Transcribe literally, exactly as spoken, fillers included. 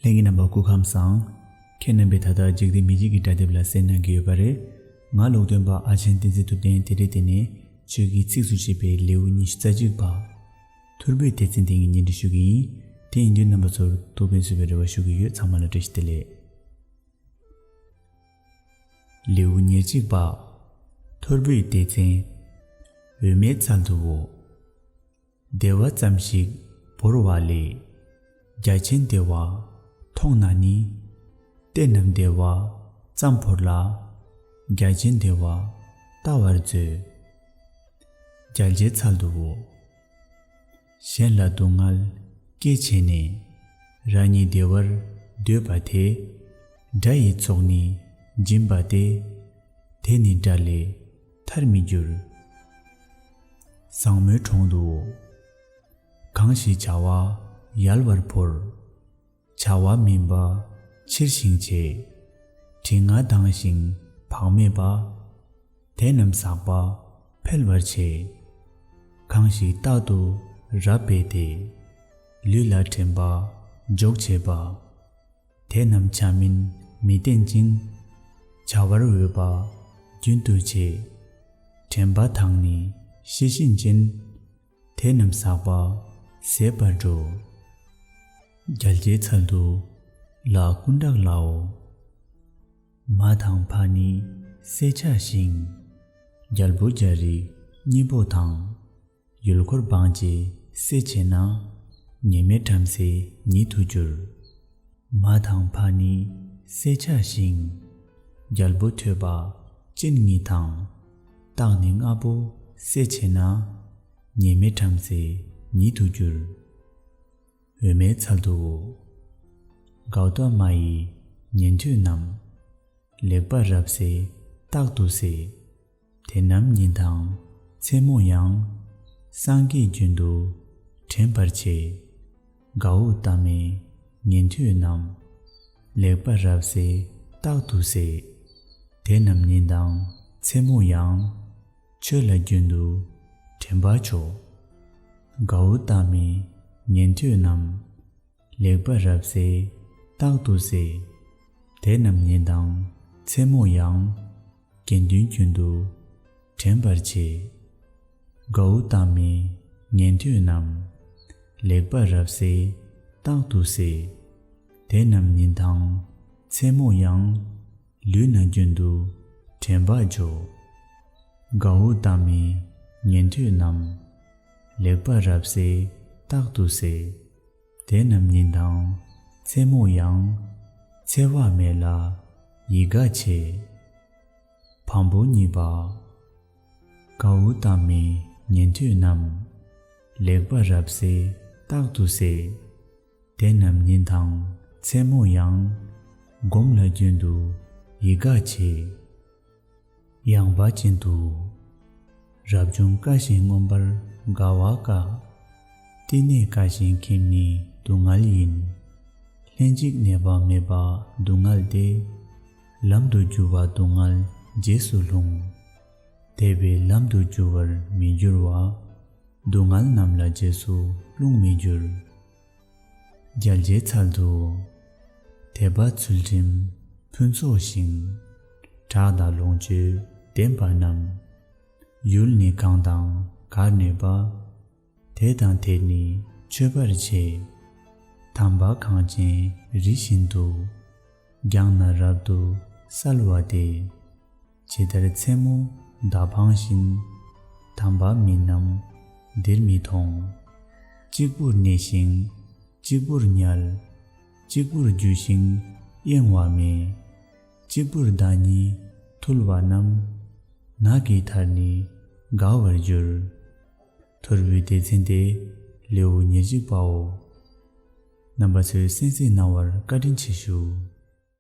ལྷན་རྒྱས་རྣམ་པ་སྐུ་ཁམས་བཟང་། ཁྱེད་རྣམ་པས་ད་ལྟ་འཇིག་རྟེན་མི་ཆོས་ཀྱི་སྒྲ་དེབ་ལ་གསན་གནང་གི་ཡོད་པ་རེད། ང་ཀློག་འདོན་པ་ཨ་ཆེན་བསྟན་འཛིན་ཐུབ་བསྟན། དེ་རིང་འདི་ནས་ཆོས་ཀྱི་ཚིགས་སུ་བཅད་པའི་ལེའུ་ཉི་ཤུ་རྩ་གཅིག་པ། ཐོར་བུའི་སྡེ་ཚན་དེ་ངས་སྙན་སྒྲོན་ཞུ་གི་ཡིན། དེ་ཡིན་དུས་རྣམ་པ་ཚོར་ཐུགས་ཕན་གསོས་པའི་རེ་བ་ཞུ་གི་ཡོད། ཚང་མ་ལ་བཀྲ་ཤིས་བདེ་ལེགས། ལེའུ་ཉེར་གཅིག་པ། ཐོར་བུའི་སྡེ་ཚན། འོད་མའི་ཚལ་དུའོ། བདེ་བ་ཙམ་ཞིག་བོར་བ་ལས། རྒྱ་ཆེན་བདེ་བ་མཐོང་ན་ནི། དེ་རྣམས་བདེ་བ་ཙམ་བོར་ལ། རྒྱ་ཆེན་བདེ་བ་བལྟ་བར་མཛོད། རྒྱལ་བྱེད་ཚལ་དུའོ། གཞན་ལ་སྡུག་བསྔལ་སྐྱེད་བྱས་ནས། རང་ཉིད་བདེ་བར་འདོད་པ་དེ། དགྲ་ཡི་ཚོགས་ནི་འབྱིན་པ་སྟེ། དེ་ནི་དགྲ་ལས་ཐར་མི་འགྱུར། བཟང་མོའི་གྲོང་དུའོ། གང་ཞིག་བྱ་བ་ཡལ་བར་བོར། བྱ་བ་མིན་པ་ཕྱིར་ཞིང་བྱེད། དྲི་ང་ལྡང་ཞིང་བག་མེད་པ། དེ་རྣམས་ཟག་པ་འཕེལ་བར་བྱེད། གང་ཞིག་རྟག་ཏུ་རབ་འབད་དེ། ལུས་ལ་དྲན་པ་འཇོག་བྱེད་པ། དེ་རྣམས་བྱ་མིན་མི་བསྟེན་ཅིང་། བྱ་བར་འོས་པ་རྒྱུན་དུ་བྱེད། དྲན་པ་དང་ནི་ཤེས་བཞིན་ཅན། དེ་རྣམས་ཟག་པ་ཟད་པར་འགྲོ། རྒྱལ་བྱེད་ཚལ་དུ་ལ་ཀུན་བརྟགས་ལའོ། མ་དང་ཕ་ནི་བསད་བྱ་ཞིང་། རྒྱལ་པོ་རྒྱལ་རིགས་སྙིང་པོ་དང་། ཡུལ་འཁོར་སྤངས་བྱས་བསད་བྱས་ན། ཉེས་མེད་བྲམ་ཟེ་ཉིད་དུ་འགྱུར། མ་དང་ཕ་ནི་བསད་བྱ་ཞིང་། རྒྱལ་པོ་ཐོས་པ་ཅན་གཉིས་དང་། སྟག་ནི་རྔ་པོ་བསད་བྱས་ན། ཉེས་མེད་བྲམ་ཟེ་ཉིད་དུ་འགྱུར། འོད་མའི་ཚལ་དུའོ། གའུ་ཏ་མ་ཡི་ཉན་ཐོས་རྣམས། ལེགས་པར་རབ་གསལ་རྟག་ཏུ་གསལ། དེ་རྣམས་ཉིན་དང་མཚན་མོ་ཡང་། སངས་རྒྱས་རྒྱུན་དུ་དྲན་པར་བྱེད། གའུ་ཏ་མའི་ཉན་ཐོས་རྣམས། ལེགས་པར་རབ་གསལ་རྟག་ཏུ་གསལ། དེ་རྣམས་ཉིན་དང་མཚན་མོ་ཡང་། ཆོས་ལ་རྒྱུན་དུ་དྲན་པ་མཆོག། གའུ་ཏ་མའི་ཉན་ཐོས་རྣམས། ལེགས་པར་རབ་གསལ་རྟག་ཏུ་གསལ། དེ་རྣམས་ཉིན་དང་མཚན་མོ་ཡང་། དགེ་འདུན་རྒྱུན་དུ་དྲན་པར་བྱེད། གའུ་ཏ་མའི་ཉན་ཐོས་རྣམས། ལེགས་པར་རབ་གསལ་རྟག་ཏུ་གསལ། དེ་རྣམས་ཉིན་དང་མཚན་མོ་ཡང་། ལུས་ན་རྒྱུན་དུ་དྲན་པ་འཇོག། གའུ་ཏ་མའི་ཉན་ཐོས་རྣམས། ལེགས་པར་རབ་གསལ་རྟག་ཏུ་གསལ། དེ་རྣམས་ཉིན་དང་མཚན་མོ་ཡང་། འཚེ་བ་མེད་ལ་ཡིད་དགའ་བྱེད། བམ་པོ་གཉིས་པ། གའུ་ཏ་མའི་ཉན་ཐོས་རྣམས། ལེགས་པར་རབ་གསལ་རྟག་ཏུ་གསལ། དེ་རྣམས་ཉིན་དང་མཚན་མོ་ཡང་། སྒོམ་ལ་རྒྱུན་དུ་ཡིད་དགའ་བྱེད། ཡངས་པ་ཅན་དུ། རབ་བྱུང་དགའ་ཞིང་མངོན་པར་དགའ་བ་དཀའ། བསྟི་གནས་དགའ་ཞིང་ཁྱིམ་ནི་སྡུག་བསྔལ་ཡིན། ལྷན་ཅིག་གནས་པ་མེད་པ་སྡུག་བསྔལ་ཏེ། ལམ་དུ་རྒྱུ་བ་སྡུག་བསྔལ་རྗེས་སུ་ལྷུང་། དེ་བས་ལམ་དུ་རྒྱུ་བར་མི་འགྱུར་བ། སྡུག་བསྔལ་རྣམས་ལ་རྗེས་སུ་ལྷུང་མི་འགྱུར། རྒྱལ་བྱེད་ཚལ་དུ། དད་པ་ཚུལ་ཁྲིམས་ཕུན་ཚོགས་ཤིང་། གྲགས་དང་ལོངས་སྤྱོད་ལྡན་པ་རྣམས། ཡུལ་ནི་གང་དང་གར་གནས་པ། དེ་དང་དེར་ནི་མཆོད་པར་བྱེད། དམ་པ་གངས་ཅན་རི་བཞིན་དུ། བརྒྱངས་ན་རབ་ཏུ་གསལ་བ་སྟེ། ཇི་ལྟར་མཚན་མོ་མདའ་འཕངས་བཞིན། དམ་པ་མིན་རྣམས་འདིར་མི་མཐོང་། གཅིག་པུར་གནས་ཤིང་གཅིག་པུར་ཉལ། གཅིག་པུར་རྒྱུ་ཞིང་གཡེང་བ་མེད། གཅིག་པུར་ཟླ་ཉི་འཐུལ་བ་རྣམས། ནགས་ཀྱི་མཐར་ནི་དགའ་བར་འགྱུར། ཐོར་བུའི་སྡེ་ཚན་དེ་ལེའུ་ཉེར་གཅིག་པའོ། རྣམ་པ་ཚོས་གསན་གཟིགས་གནང་བར་བཀའ་དྲིན་ཆེ་ཞུ།